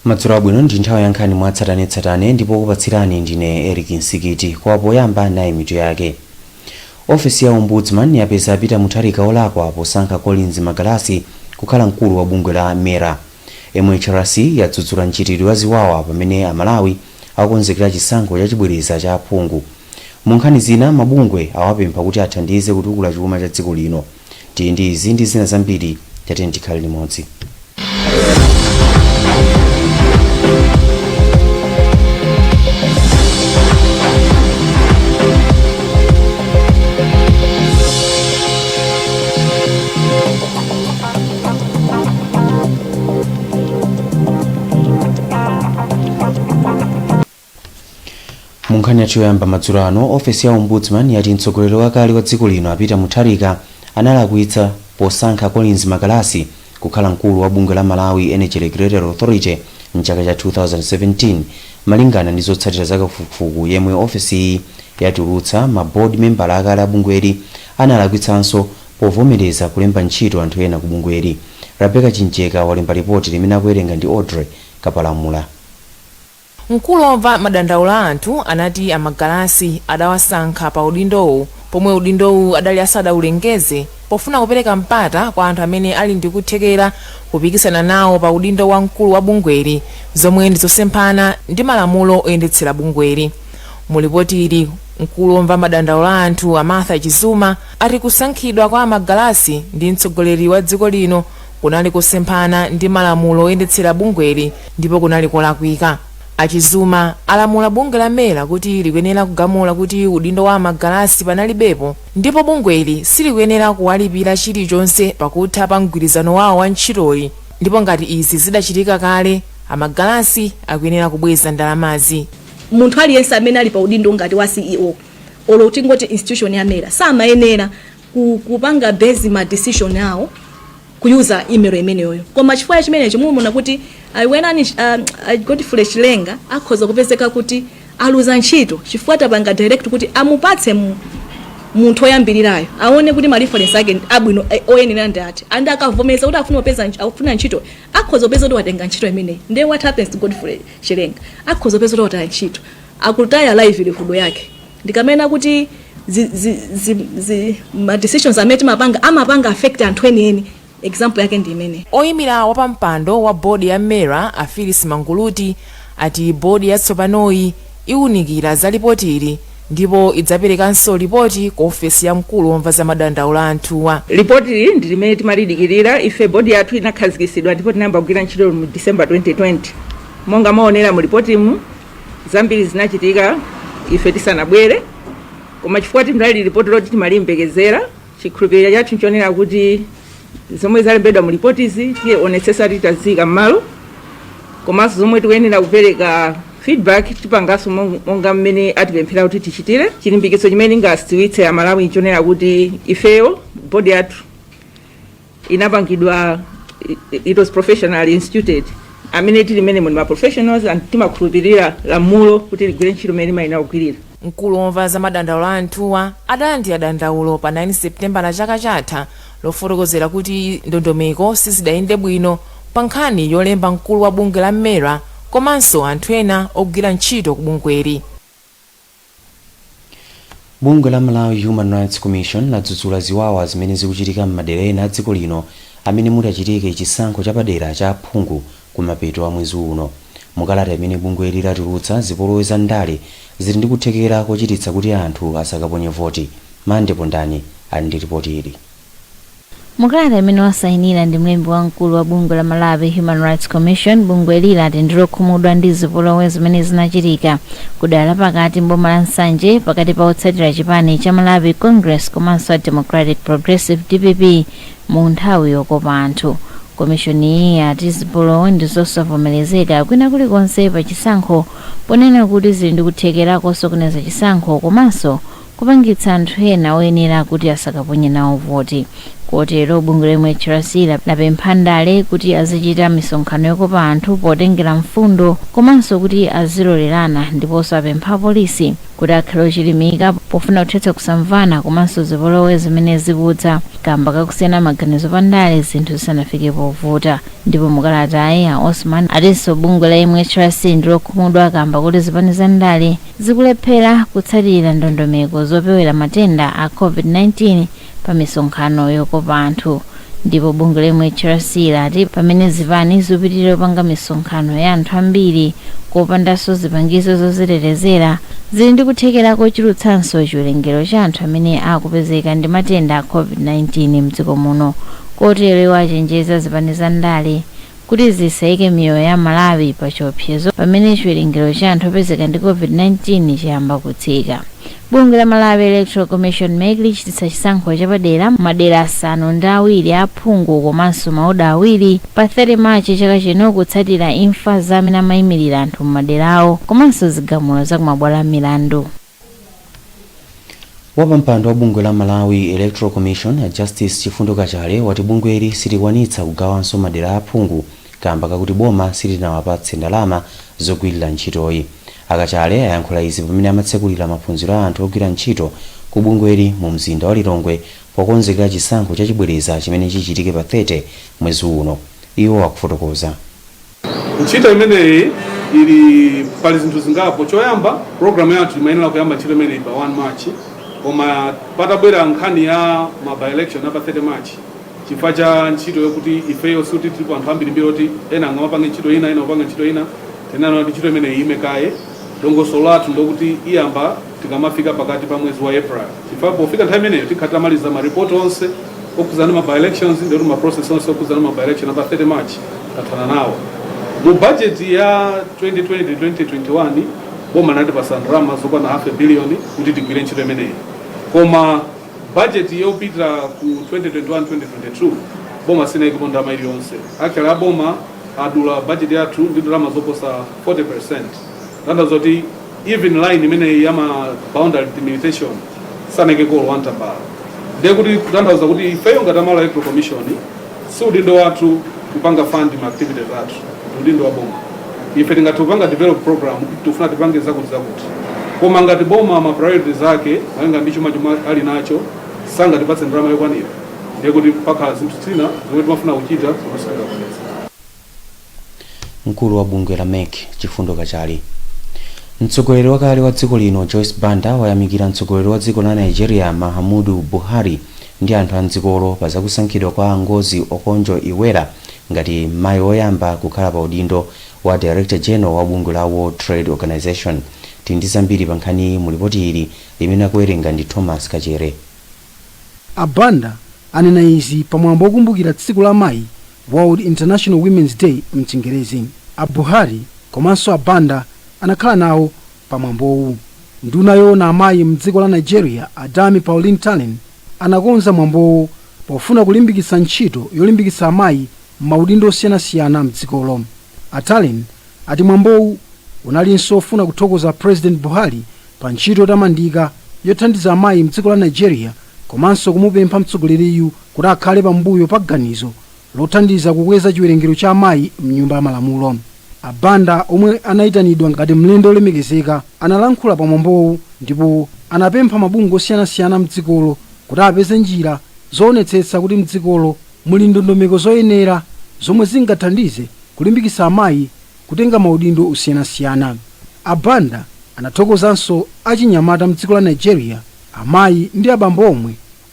Madzulo abwino, ndi nthawi ya nkhani mwatsatanetsatane ndipo kupatsirani ndine Eric Nsikiti. Kwa poyamba, nayi mitu yake. Ofesi ya Ombudsman yapeza Peter Mutharika olakwa posankha Collins Magalasi kukhala mkulu wa bungwe la MERA. MHRC yadzudzula mchitidwe wa ziwawa pamene Amalawi akukonzekera chisankho chachibwereza cha aphungu. Mu nkhani zina, mabungwe awapempha kuti athandize kutukula chuma cha dziko lino. Tili ndi izi ndi zina zambiri, tatiyeni tikhale limodzi. Mu nkhani yathu yoyamba madzulo ano, ofesi ya Ombudsman yati mtsogoleri wakale wa dziko lino a Peter Mutharika analakwitsa posankha Collins Magalasi kukhala mkulu wa bungwe la Malawi Energy Regulatory Authority mchaka cha 2017. Malingana ndi zotsatira za kafukufuku yemwe ofesiyi yatulutsa, ma board member akale a bungweli analakwitsanso povomereza kulemba ntchito anthu ena ku bungweli. Rebecca Chincheka walemba ripoti limene akuwerenga ndi Audrey Kapalamula. Mkulu womva madandaulo a anthu anati a Magalasi adawasankha pa udindowu pomwe udindowu adali asadawulengeze, pofuna kupereka mpata kwa anthu amene ali ndi kuthekera kupikisana nawo pa udindo wa mkulu wa bungweli, zomwe ndizosemphana ndi malamulo oyendetsera bungweli. Mu lipotili, mkulu womva madandaulo a anthu a Martha Chizuma ati kusankhidwa kwa a Magalasi ndi mtsogoleri wa dziko lino kunali kosemphana ndi malamulo oyendetsera bungweli ndipo kunali kolakwika. A Chizuma alamula bungwe la MERA kuti likuyenera kugamula kuti udindo wa a Magalasi panalibepo ndipo bungweli silikuyenera kuwalipira chilichonse pakutha pa mgwirizano wawo wa ntchitoyi, ndipo ngati izi zidachitika kale, a Magalasi akuyenera kubweza ndalamazi. Munthu aliyense amene ali pa udindo ngati wa CEO olo tingoti institution ya MERA samayenera kupanga base ma decision awo kuyuza email imeneyoyo. Koma chifukwa chimenecho mumaona kuti wenani Godfrey Chilenga akhoza kupezeka kuti aluza ntchito chifukwa tapanga direct kuti amupatse munthu oyambirirayo aone kuti ma reference ake abwino oyenera ndi ati, and akavomereza kuti afuna kupeza akufuna ntchito, akhoza kupeza kuti watenga ntchito imeneyi. Then what happens to Godfrey Chilenga? Akhoza kupeza kuti wataya ntchito, akutaya livelihood yake. Ndikamena kuti ma decisions amene timapanga amapanga affect anthu enieni, example yake ndi imene. Oyimira wapampando wa bodi ya MERA a Phyllis Manguluti ati bodi yatsopanoyi iwunikira za lipotili ndipo idzaperekanso lipoti ku ofesi ya mkulu womva za madandaulo a anthuwa. Lipoti ili ndi limene timalidikirira ife. Bodi yathu inakhazikitsidwa ndipo tinayamba kugwira ntchito mu December 2020. Monga mwaonera mu lipotimu, zambiri zinachitika ife tisanabwere, koma chifukwa tinali lipoti loti timaliyembekezera, chikhulupiriro chathu nchonena kuti zomwe zalembedwa mu lipotizi tionetsetsa titaziyika m'malo, komanso zomwe tikuyenera kupereka feedback tipanganso monga mmene atipemphera kuti tichitire. Chilimbikitso chimene ndingadziwitse Amalawi nchonena kuti ifeyo bodi yathu inapangidwa, it was professionally instituted. Amene tili mene muli ma professionals and timakhulupirira lamulo kuti ligwire ntchito mmene limayenera kugwirira. Mkulu womva za madandaulo a anthuwa adalandira dandaulo pa 9 Seputembala chaka chatha lofotokozera kuti ndondomeko sizidayende bwino pa nkhani yolemba mkulu wa bungwe la MERA komanso anthu ena ogwira ntchito ku bungweli. Bungwe la Malawi Human Rights Commission ladzudzula ziwawa zimene zikuchitika m'madera ena a dziko lino amene mutachitike chisankho chapadera cha aphungu kumapeto a mwezi uno. Mukalata imene bungweli latulutsa, zipolowe za ndale zili ndi kuthekera kochititsa kuti anthu asakaponye voti. Mande Pondani ali ndi ripoti ili. Mukalata imene wasayinira ndi mlembi wamkulu wa bungwe la Malawi Human Rights Commission, bungweli lati ndilokhumudwa ndi zipolowe zimene zinachitika kudera la pakati mboma la Nsanje pakati pa otsatira chipani cha Malawi Congress komanso a Democratic Progressive, DPP, mu nthawi yokopa anthu. Komishoni iyi yati zipolowe ndi zosavomerezeka kwina kulikonse pa chisankho, ponena kuti zili ndi kuthekera kosokoneza chisankho komanso kupangitsa anthu ena oyenera kuti asakaponye nawo voti. Kotero bungwe la MHRC lapempha ndale kuti azichita misonkhano yokopa anthu potengera mfundo komanso kuti azilolerana, ndiponso apempha apolisi kuti akhale ochilimika pofuna kuthetsa kusamvana komanso zipolowe zimene zikudza kamba kakusiyana maganizo pa ndale zinthu zisanafike povuta. Ndipo mukalatayi, a Osman atinso bungwe la MHRC ndi lokhumudwa kamba kuti zipani za ndale zikulephera kutsatira ndondomeko zopewera matenda a COVID-19 pa misonkhano yokopa anthu. Ndipo bungwe la MHRC lati pamene zipani zikupitirira kupanga misonkhano ya anthu ambiri kopandanso zipangizo zozitetezera, zili ndi kuthekera kochulutsanso chiwerengero cha anthu amene akupezeka ndi matenda a COVID-19 mdziko muno. Kotero iwo achenjeza zipani za ndale kuti zisayike miyoyo ya Malawi pa chiopsezo pamene chiwerengero cha anthu opezeka ndi COVID-19 chiyamba kutsika. Bungwe la Malawi Electoral Commission, MEC, lichititsa chisankho chapadera madera 7 aphungu komanso maoda 2 pa 30 Machi chaka chino, kutsatira imfa za amene amayimirira anthu m'maderawo komanso zigamulo za kumabwalo a milandu. Wapampando wa bungwe la Malawi Electoral Commission, Justice Chifundo Kachale, wati bungweli silikwanitsa kugawanso madera aphungu kamba kakuti boma silinawapatse ndalama zogwirira ntchitoyi. Akachale ayankhula izi pamene amatsekulira maphunziro a anthu ogwira ntchito ku bungweli mu mzinda wa Lilongwe pokonzekera chisankho chachibwereza chimene chichitike pa 30 mwezi uno. Iwo akufotokoza. Ntchito imeneyi ili pali zinthu zingapo. Choyamba, program yathu imayenera kuyamba ntchito imeneyi pa 1 March, koma patabwera nkhani ya ma by election apa 30 March, chifukwa cha ntchito yokuti ifeyo sikuti tilipo anthu ambirimbiri oti ena angamapange ntchito ina, ena kupanga ntchito ina, tinena kuti ntchito imeneyi ime kaye. Dongosolo lathu ndokuti iyamba tikamafika pakati pa mwezi wa April, chifukwa pofika nthawi imeneyo tikhala tamaliza ma report onse okhudzana ma by elections, ndikuti ma process onse okhudzana ma by election apa 30 March tathana nawo. Mu budget ya 2020-2021 boma linatipasa ndalama zokwana half a billion kuti tigwire ntchito imeneyi, koma budget yopitira ku 2021-2022 boma sinayikepo ndalama iliyonse. Actually, aboma adula budget yathu ndi ndalama zoposa 40%, tanthauza kuti even line imeneyi yama boundary delimitation sanayikeko wantambala. Ndiye kuti kutanthauza kuti ifeyo ngati Malawi Electoral Commission si udindo wathu kupanga fund ma activities athu, ndi udindo wa boma. Ife tingathe kupanga develop program kuti tifuna tipange zakuti zakuti, koma ngati boma ma priorities ake malinga ndi chuma chomwe ali nacho sangatipatse ndalama yokwanira, ndiye kuti pakhala zinthu zina zomwe timafuna kuchita zomwe sitingakwanitse. Mkulu wa bungwe la MEC, Chifundo Kachale. Mtsogoleri wakale wa dziko lino, Joyce Banda, wayamikira mtsogoleri wa dziko la Nigeria, Muhammadu Buhari, ndi anthu a mdzikolo pa zakusankhidwa kwa Ngozi Okonjo Iweala ngati mayi woyamba kukhala pa udindo wa Director General wa bungwe la World Trade Organization. Tili ndi zambiri pa nkhaniyi mu lipoti ili limene akuwerenga ndi Thomas Kachere. Abanda anena izi pamwambo wokumbukira tsiku la mayi, World International Women's Day mchingerezi. A Buhari komanso Abanda anakhala nawo pamwambowu. Nduna yoona amayi mdziko la Nigeria, Adami Pauline Tallen, anakonza mwambowu pofuna kulimbikitsa ntchito yolimbikitsa amayi m'maudindo osiyanasiyana mdzikolo. A Tallen ati mwambowu unalinso ofuna kuthokoza President Buhari pa ntchito yotamandika yothandiza amayi mdziko la Nigeria, komanso kumupempha mtsogoleriyu kuti akhale pambuyo pa ganizo lothandiza kukweza chiwerengero cha amayi mnyumba ya malamulo. Abanda, omwe anayitanidwa ngati mlendo olemekezeka, analankhula pamwambowu ndipo anapempha mabungwe osiyanasiyana mdzikolo kuti apeze njira zoonetsetsa kuti mdzikolo muli ndondomeko zoyenera zomwe zingathandize kulimbikitsa amayi kutenga maudindo osiyanasiyana. Abanda anathokozanso achinyamata mdziko la Nigeria, amayi ndi abambo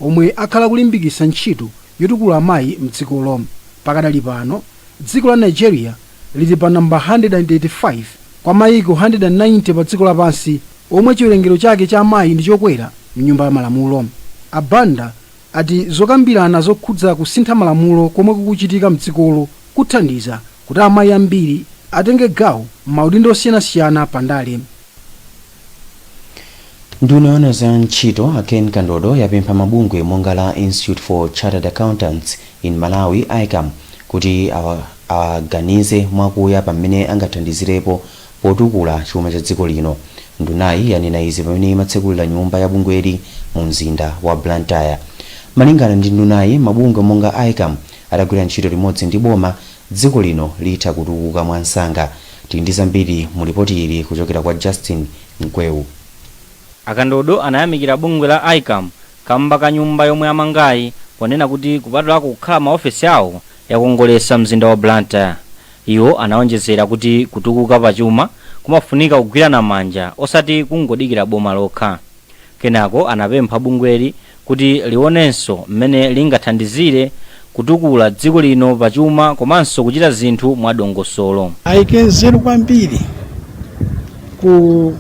omwe akhala kulimbikitsa ntchito yotukula amayi mdzikolo. Pakadali pano dziko la Nigeria lili pa namba 185 kwa mayiko 190 pa dziko lapansi omwe chiwerengero chake cha amayi ndi chokwera mnyumba ya malamulo. Abanda ati zokambirana zokhudza kusintha malamulo komwe kukuchitika mdzikolo kuthandiza kuti amayi ambiri atenge gawo m'maudindo osiyanasiyana pandale. Nduna yoona za ntchito, a Ken Kandodo, yapempha mabungwe monga la Institute for Chartered Accountants in Malawi, ICAM, kuti aganize mwakuya pamene angathandizirepo potukula chuma cha dziko lino. Ndunayi yanena izi pamene imatsekulira nyumba ya bungweli mu mzinda wa Blantyre. Malingana ndi ndunayi, mabungwe monga ICAM atagwira ntchito limodzi ndi boma, dziko lino litha kutukuka mwansanga. Tili ndi zambiri mu ripoti ili kuchokera kwa Justin Mkweu. Akandodo anayamikira bungwe la ICAM kamba ka nyumba yomwe amangayi, ponena kuti kupatulako kukhala maofesi awo, yakongoletsa mzinda wa Blantyre. Iwo anaonjezera kuti kutukuka pachuma kumafunika kugwirana manja, osati kungodikira boma lokha. Kenako anapempha bungweli kuti lionenso mmene lingathandizire kutukula dziko lino pachuma komanso kuchita zinthu mwadongosolo. Ayike nzeru kwambiri ku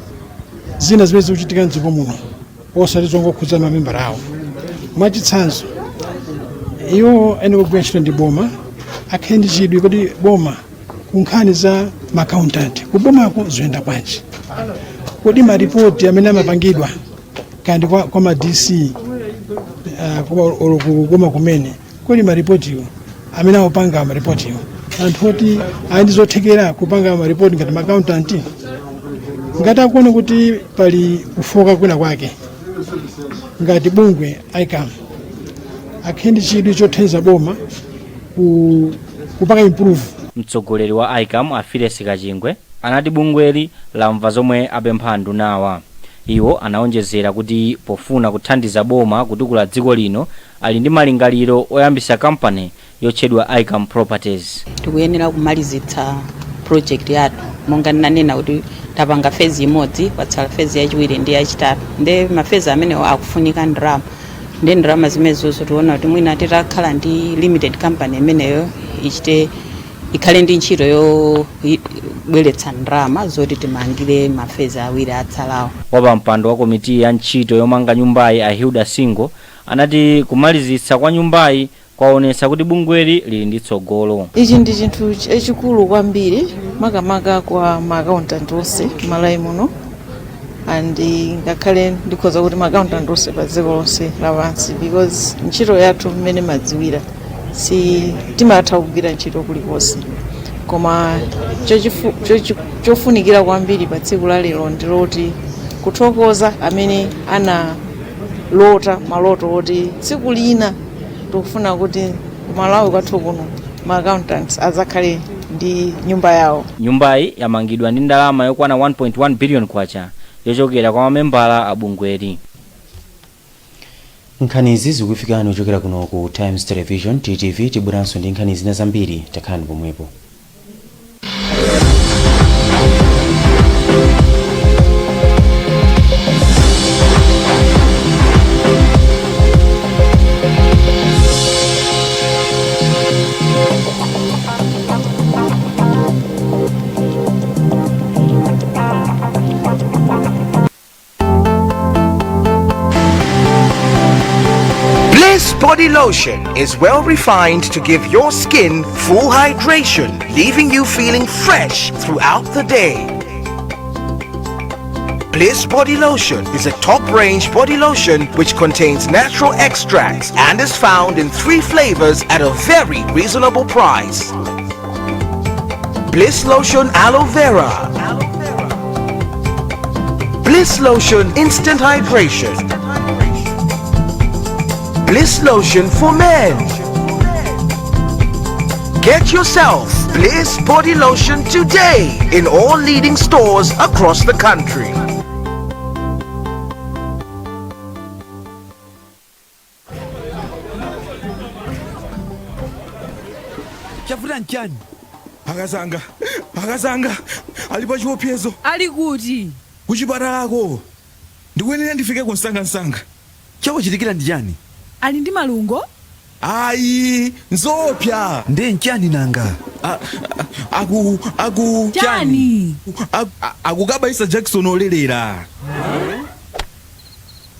zina zimene zikuchitika mdziko muno, osati zongokhudza mamembala awo. Mwachitsanzo, iwo ene kugwira ntchito ndi boma akhale ndi chidwi kuti boma ku nkhani za ma accountant kubomako zoyenda bwanji, kodi maripoti amene amapangidwa kandi kwa ma DC olo kuboma kumene, kodi maripotiwo amene akupanga maripotiwo anthu oti ali ndi zothekera kupanga maripoti ngati ma accountant? Ngati akuona kuti pali kufoka kwina kwake, ngati bungwe ICAM akhale ndi chidwi chothandiza boma kupanga improve. Mtsogoleri wa ICAM, Afiresi Kachingwe, anati bungweli lamva zomwe apempha ndunawa. Iwo anaonjezera kuti pofuna kuthandiza boma kutukula dziko lino, ali ndi malingaliro oyambisa kampani yotchedwa ICAM Properties. Tikuyenera kumalizitsa project yathu. Monga ndinanena kuti tapanga phase imodzi, kwatsala phase yachiwiri ndi yachitatu, nde ma phase amenewo akufunika ndalama. Ndi ndalama zimenezozo tiona kuti mwina titakhala ndi limited company imeneyo, ichite ikhale ndi ntchito yobweretsa ndalama zoti timangire ma phase awiri atsalawo. Wapampando wa komiti ya ntchito yomanga nyumbayi, a Hilda Singo, anati kumalizitsa kwa nyumbayi kwaonetsa kuti bungweli lili ndi tsogolo. Ichi ndi chinthu chachikulu kwambiri, makamaka kwa ma accountant onse m'Malawi muno, and ngakhale ndikhoza kuti ma accountant onse pa dziko lonse lapansi, because ntchito yathu mmene madziwira si timatha kugwira ntchito kulikonse. Koma chofunikira kwambiri pa tsiku la lero ndiloti kuthokoza amene analota maloto oti tsiku lina tikufuna kuti kumalawi kwathu kuno ma accountants azakhale ndi nyumba yawo. Nyumbayi yamangidwa ndi ndalama yokwana 1.1 billion kwacha yochokera kwa mamembala a bungweli. Nkhanizi zikufikani kuchokera kuno ku Times Television, TTV. Tibweranso ndi nkhani zina zambiri, takhalani pomwepo. Bliss Body Lotion is well refined to give your skin full hydration, leaving you feeling fresh throughout the day. Bliss Body Lotion is a top-range body lotion which contains natural extracts and is found in three flavors at a very reasonable price. Bliss Lotion Aloe Vera, Bliss Lotion Instant Hydration, Bliss Lotion for Men. Get yourself Bliss Body Lotion today in all leading stores across the country. Chavuta nchani? Akazanga, akazanga ali pa chiopsezo. Ali kuti? Kuchipatalako, ndikuyenera ndifike msangamsanga. Chakuchitikira ndi chani? Ali ndi malungo? Ayi, nzopsa. Ndiye nchani nanga? Aku aku Chani? Akukabaisa jakisoni olelera.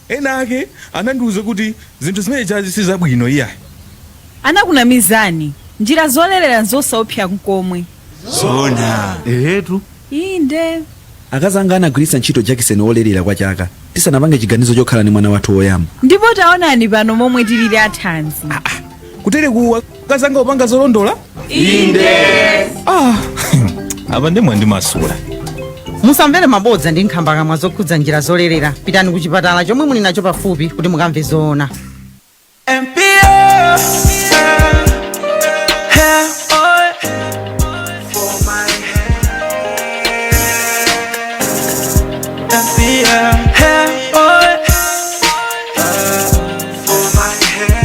Ena ake anandiuza kuti zinthu zimene chazi sizabwino iya. Anakunamizani. Njira zolerera nzosaopsa nkomwe. Zona? Ehetu. Inde. Akazanga anagwiritsa ntchito jakisoni wolerera kwa chaka tisanapange chiganizo chokhala ndi mwana wathu woyamba. Ndipo taonani pano momwe tilili athanzi. Kutere ku akazanga upanga zolondola? Inde. Ah, apa ndemwe ndimasula. Musamvere mabodza ndi nkhambakamwa zokhudza njira zolerera. Pitani ku chipatala chomwe muli nacho pafupi kuti mukamve zoona. MPL hair oil for my hair. MPL hair oil for my hair.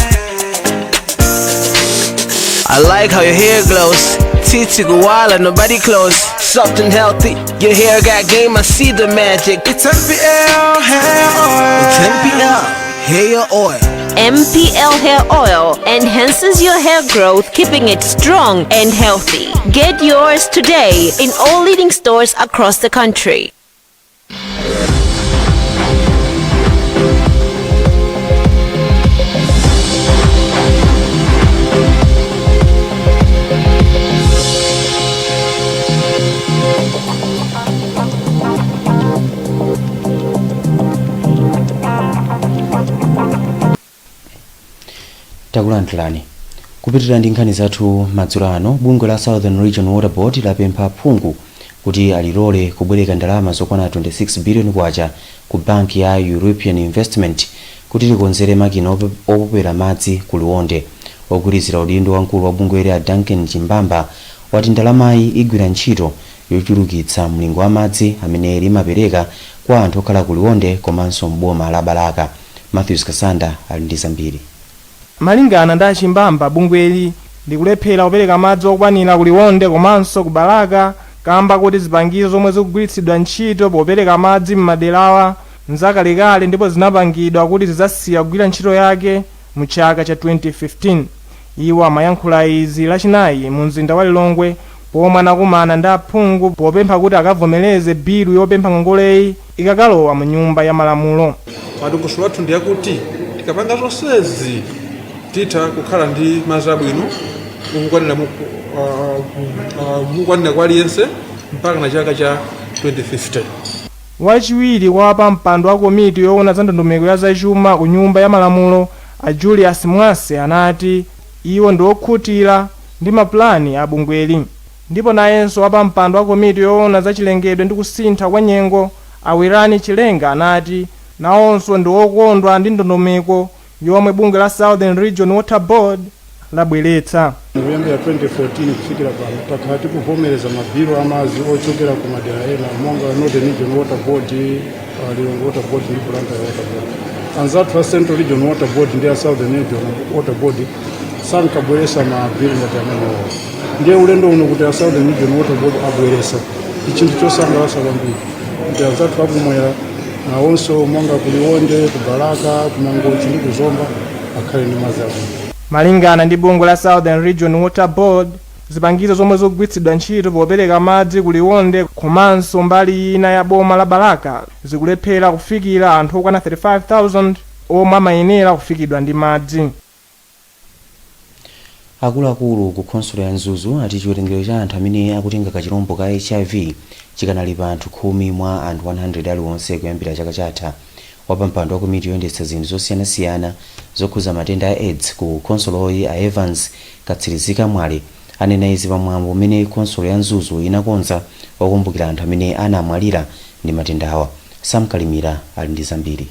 I like how your hair glows. Titi Guwala, nobody close. Soft and healthy. Your hair got game, I see the magic. It's MPL hair oil. It's MPL hair oil. MPL Hair Oil enhances your hair growth, keeping it strong and healthy. Get yours today in all leading stores across the country. Takulandirani kupitirira ndi nkhani zathu madzulo ano. Bungwe la Southern Region Water Board lapempha phungu kuti alilole kubwereka ndalama zokwana 26 billion kwacha ku banki ya European Investment kuti likonzere makina opopera madzi ku Liwonde. Ogwirizira udindo wamkulu wa bungweli a Duncan Chimbamba wati ndalamayi igwira ntchito yochulukitsa mlingo wa madzi amene limapereka kwa anthu okhala ku Liwonde komanso mboma la Balaka. Matthews Kasanda ali ndi zambiri. Malingana ndi Achimbamba, bungweli likulephera kupereka madzi okwanira ku Liwonde komanso ku Balaka kamba kuti zipangizo zomwe zikugwiritsidwa ntchito popereka madzi m'maderawa nzakalekale ndipo zinapangidwa kuti zidzasiya kugwira ntchito yake mu chaka cha 2015. Iwo amayankhula izi Lachinayi mu mzinda wa Lilongwe pomwe anakumana ndi aphungu popempha kuti akavomereze bilu yopempha ngongoleyi ikakalowa mu Nyumba ya Malamulo. Madongosolo athu ndiyakuti tikapanga zonsezi titha kukhala ndi madzi abwino mukwanira kwa aliyense mpaka na chaka cha 2050. Wachiwiri kwa wapampando wa komiti yoona za ndondomeko ya zachuma ku Nyumba ya Malamulo a Julius Mwase anati iwo ndi okhutira ndi mapulani a bungweli. Ndipo nayenso wapampando wa komiti yoona za chilengedwe ndi kusintha kwa nyengo Awirani Chilenga anati nawonso ndi okondwa ndi ndondomeko yomwe bungwe la Southern Region Water Board labweretsa. Kuyambira 2014 kufikira pano takhala tikuvomereza mabilu amazi ochokera ku madera ena monga Northern Region Water Board, Lilongwe Water Board ndi Blantyre Water Board. Anzathu a Central Region Water Board ndi a Southern Region Water Board sankabweresa mabilu ngati amenewo. Ndiye ulendo uno kuti a Southern Region Water Board abweresa ndi chinthu chosangalatsa kwambiri kuti anzathu akumwera nawonso monga kuLionde, kuBalaka, kuMangochi ndi kuZomba akhale ndi madzi abwino. Malingana ndi bungwe la Southern Region Water Board, zipangizo zomwe zikugwiritsidwa ntchito popereka madzi ku Liwonde komanso mbali ina ya boma la Balaka zikulephera kufikira anthu okwana 35,000 omwe amayenera kufikidwa ndi madzi. Akuluakulu ku khonsolo ya Mzuzu ati chiwerengero cha anthu amene akutenga kachirombo ka HIV chikanali pa anthu 10 mwa anthu 100 aliwonse kuyambira chaka chatha. Wapampando wa komiti yoyendetsa zinthu zosiyanasiyana zokhuza matenda a AIDS ku khonsoloyi a Evans Katsirizika Mwale anena izi pamwambo umene khonsolo ya Mzuzu inakonza wakumbukira anthu amene anamwalira ndi matendawa. Sam Kalimira ali ndi zambiri.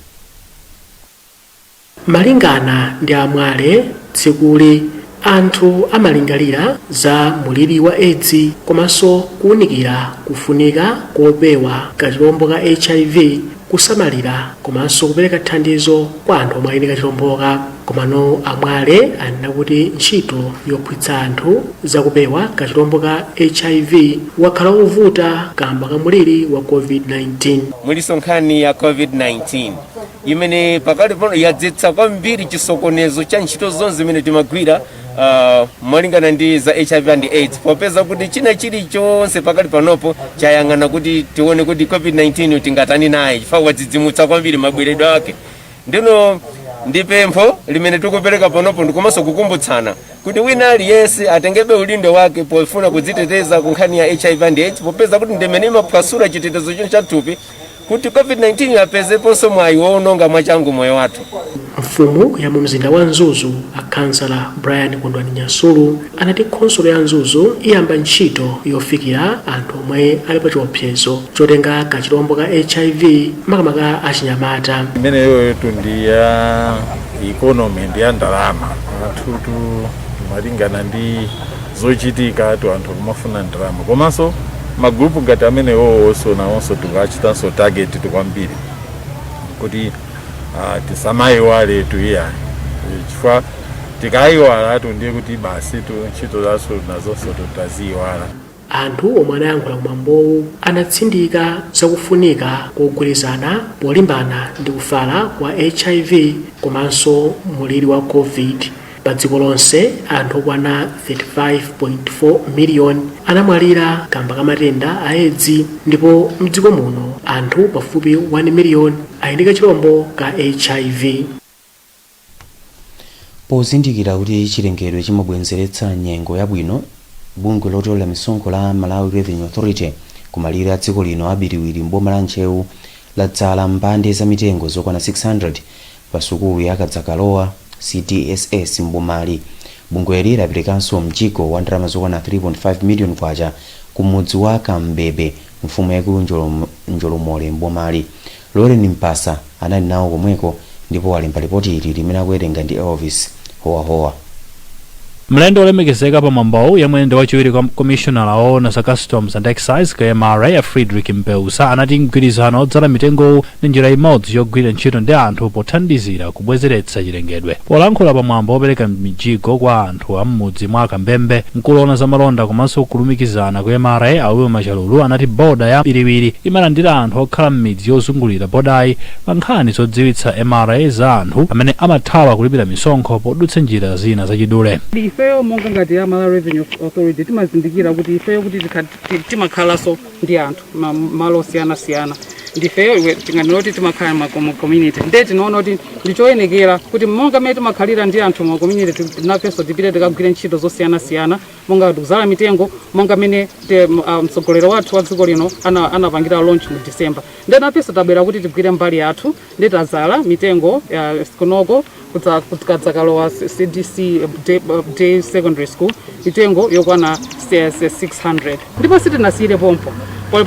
Malingana ndi Amwale, tsikuli anthu amalingalira za muliri wa AIDS komanso kuwunikira kufunika kopewa kachilombo ka HIV, kusamalira komanso kupereka thandizo kwa anthu omwe ali ndi kachilomboka. Komano Amwale anena kuti ntchito yophunzitsa anthu zakupewa kachilombo ka HIV wakhala wovuta kamba ka muliri wa COVID-19. Muliso nkhani ya COVID-19 imene pakali pano yadzetsa kwambiri chisokonezo cha ntchito zonse zimene timagwira malingana ndi za HIV and AIDS, popeza kuti china chilichonse pakali panopo chayang'ana kuti tione kuti COVID-19 tingatani naye, chifukwa wadzidzimutsa kwambiri mabweredwe ake. Ndino ndi pempho limene tikupereka panopo ndikomanso kukumbutsana kuti wina aliyense atengebe udindo wake pofuna kudziteteza ku nkhani ya HIV and AIDS, popeza kuti ndimene imaphwasula chitetezo chonse cha thupi kuti COVID-19 apezeponso mwayi wowononga mwachangu moyo wathu. Mfumu ya mu mzinda wa Mzuzu a khansala Brian Kondwani Nyasulu anati khonsolo ya Mzuzu iyamba ntchito yofikira anthu omwe ali pa chiopsezo chotenga kachilombo ka HIV, makamaka achinyamata. Imeneyoyo ndi ya Economy ndi ya ndalama. Anthutu malingana ndi zochitika tu, anthu kumafuna ndalama, komanso magrupu ngati amenewowonso nawonso tikuachitanso target kwambiri kuti tisamayiwale tu iya, chifukwa tikayiwala tu ndiye kuti basi tu ntchito zathu nazonso tutaziyiwala. Anthu omwe anayankhula kumwambowu anatsindika zakufunika kogwirizana polimbana ndi kufala kwa HIV komanso muliri wa COVID. Pa dziko lonse anthu okwana 35.4 miliyoni anamwalira kamba ka matenda a Edzi, ndipo mdziko muno anthu pafupi 1 miliyoni ali ndi kachilombo ka HIV. Pozindikira kuti chilengedwe chimabwezeretsa nyengo yabwino, bungwe lotolera misonkho la Malawi Revenue Authority kumalire a dziko lino a Biriwiri mboma la Ntcheu ladzala mbande za mitengo zokwana 600 pa sukulu ya Kadzakalowa CDSS mbomali. Bungweli laperekanso mjigo wa ndalama zokwana 3.5 million kwacha ku mudzi wa Kambebe, mfumu yaikulu Njolomole mbomali. Loren Mpasa anali nawo komweko ndipo walemba ripoti ili limene akuwerenga ndi Elvis Howahowa. Mlendo olemekezeka pa mwambowu, yemwe ndi wachiwiri kwa commissioner woona za Customs and Excise ku MRA ya Frederick Mpeusa, anati mgwirizano odzala mitengowu ndi njira imodzi yogwira ntchito ndi anthu pothandizira kubwezeretsa chilengedwe. Polankhula pa mwambo wopereka mijigo kwa anthu a m'mudzi mwa Kambembe, mkulu woona za malonda komanso kulumikizana ku MRA Awilo Machalulu anati boda ya Biriwiri imalandira anthu okhala m'midzi yozungulira bodayi pa nkhani zodziwitsa MRA za anthu amene amathawa kulipira misonkho podutsa njira zina zachidule. Ifeyo monga ngati ya Malawi Revenue Authority timazindikira kuti ifeyo kuti timakhalanso ndi anthu malo osiyanasiyana. Ndifeyo iwe tinganena timakhala ma community, nde tinaona kuti ndichoyenekera kuti monga mmene timakhalira ndi anthu ma community, nafenso tipite tikagwire ntchito zosiyanasiyana monga kuzala mitengo, monga mmene mtsogoleri wathu wa dziko lino anapangira launch mu December. Nde nafenso tabwera kuti tigwire mbali yathu, ndi tazala mitengo kunoko Kadzakalowa CDC Day Secondary School, mitengo yokwana 600. Ndipo sitinasiyire pompo,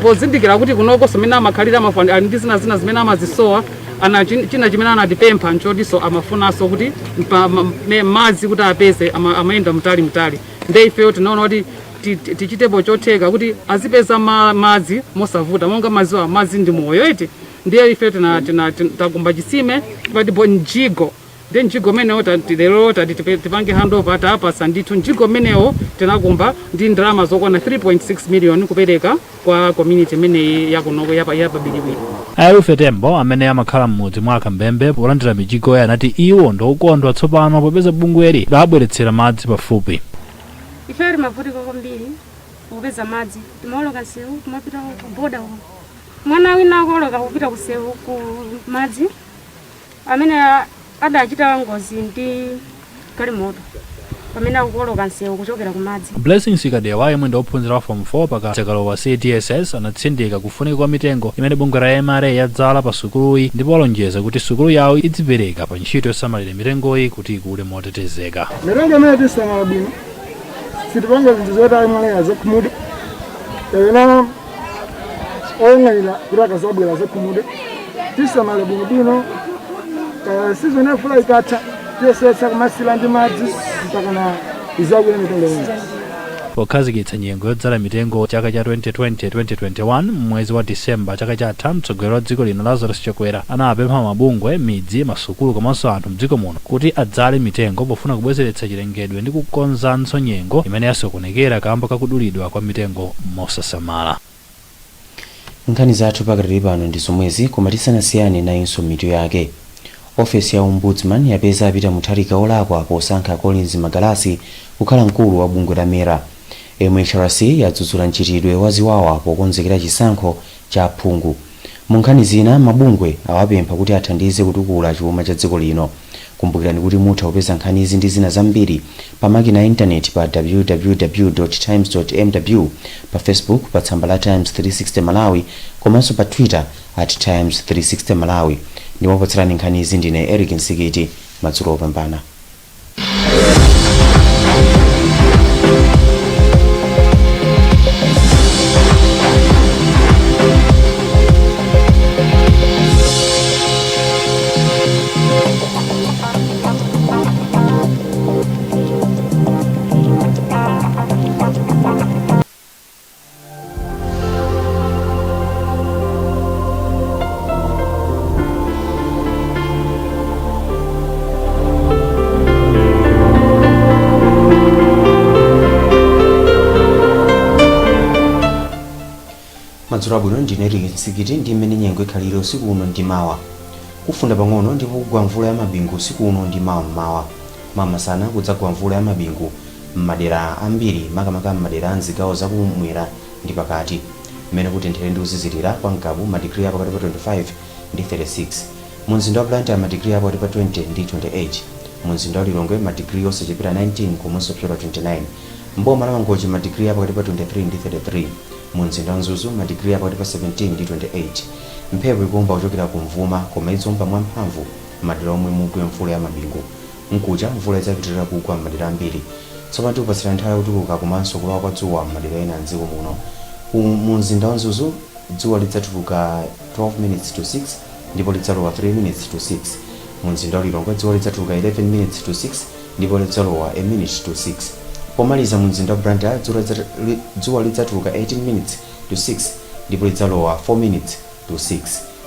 pozindikira kuti kunoko zimene amakhalira amafani ali ndi zina zina zimene amazisowa ana china chimene anatipempha nchotinso amafunanso kuti madzi kuti apeze amayenda mtali mtali. Nde ifeyo tinaona kuti tichitepo chotheka kuti azipeza madzi mosavuta, monga maziwa madzi ndi moyo iti. Ndiye ife takumba chitsime patipo mjigo, ndi mjigo umenewo lero tati tipange handover, tapasa ndithu mjigo umenewo tinakumba ndi ndalama zokwana 3.6 million kupereka kwa community imeneyi yakunoko yapaBiriwiri. Ayelufe Tembo amene amakhala m'mudzi mwa Kambembe, polandira mijigoyi anati iwo ndokondwa tsopano popeza bungweli labweretsera madzi pafupi. Ife timavutika kwambiri kupeza madzi, timaoloka nsewu kumapita ku boda uko. Mwana wina akuoloka kupita kusewu ku madzi amene adachita ngozi ndi galimoto pamene akuoloka nsewu kuchokera ku madzi. Blessing Sikadewa, yemwe ndi ophunzira wa Form 4 pa Kadzakalowa CDSS, anatsindika kufunika kwa mitengo imene bungwe la MRA yadzala pa sukuluyi, ndipo alonjeza kuti sukulu yawo idzipereka pa ntchito yosamalira mitengoyi kuti ikule motetezeka. Mitengo imene tisamala bwino, sitipanga zinthu zoti aimwalera zakhumudwe kapena oyang'anira kuti akazabwera zakhumudwe. Tisamale bwinobwino kaya season yamvula ikatha, tiyesetsa kumasira ndi madzi mpakana izakwira mitengo imene. Pokhazikitsa nyengo yodzala mitengo chaka cha 2020-2021 mwezi wa Disemba chaka chatha, mtsogoleri wa dziko lino Lazarus Chakwera anapempha mabungwe, midzi, masukulu komanso anthu mdziko muno kuti adzale mitengo pofuna kubwezeretsa chilengedwe ndi kukonzanso nyengo imene yasokonekera kamba kakudulidwa kwa mitengo mosasamala. Nkhani zathu pakatali pano ndi zomwezi, koma tisanasiyane nayinso mitu yake. Ofesi ya Ombudsman yapeza a Peter Mutharika olakwa posankha Collins Magalasi kukhala mkulu wa bungwe la MERA. MHRC yadzudzula mchitidwe wa ziwawa pokonzekera chisankho cha phungu. Mu nkhani zina, mabungwe awapempha kuti athandize kutukula chuma cha dziko lino. Kumbukirani kuti mutha kupeza nkhanizi ndi zina zambiri pa makina a intaneti pa www times mw, pa Facebook pa tsamba la Times 360 Malawi, komanso pa Twitter @Times360Malawi. Ndimakupatsirani nkhanizi ndine Eric Nsikiti. Madzulo opambana. Madzulo abwino, ndine Eric Nsikiti. Ndi mmene nyengo ikhalire usiku uno ndi mawa: kufunda pang'ono ndipo kugwa mvula ya mabingu usiku uno ndi mawa mmawa. Mamasana kudzagwa mvula ya mabingu m'madera ambiri, makamaka m'madera a mzigawo zakumwera ndi pakati. Mmene kutenthere ndi kuzizirira: kwa Ngabu madigiri apakati pa 25 ndi 36, mu mzinda wa Blantyre madigiri apakati pa 20 ndi 28, mu mzinda wa Lilongwe madigiri osachepera 19 komanso kupyola 29, mboma la Mangochi madigiri apakati pa 23 ndi 33, mu mzinda wa Mzuzu madigiri apakati pa 17 ndi 28. Mphepo ikuomba kuchokera kumvuma, koma idzomba mwamphamvu madera omwe mugwe mvula ya mabingu. Mkucha mvula idzapitirira kugwa m'madera ambiri. Tsopano tikupatsira nthawi yakutuluka komanso kulowa kwa dzuwa m'madera ena mdziko muno. Mu mzinda wa Mzuzu dzuwa lidzatuluka 12 minutes to 6 ndipo lidzalowa 3 minutes to 6. Mu mzinda wa Lilongwe dzuwa lidzatuluka 11 minutes to 6 ndipo lidzalowa a minute to 6. Pomaliza, mu mzinda wa Blantyre dzuwa lidzatuluka 18 minutes to 6 ndipo lidzalowa 4 minutes to 6.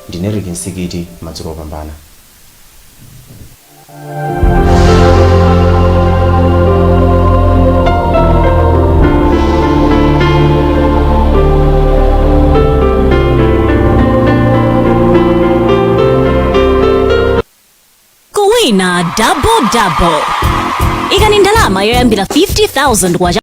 Ndine Eric Nsikiti, madzulo opambana. Kuwina double double. Ikani ndalama yoyambira 50,000 kwacha.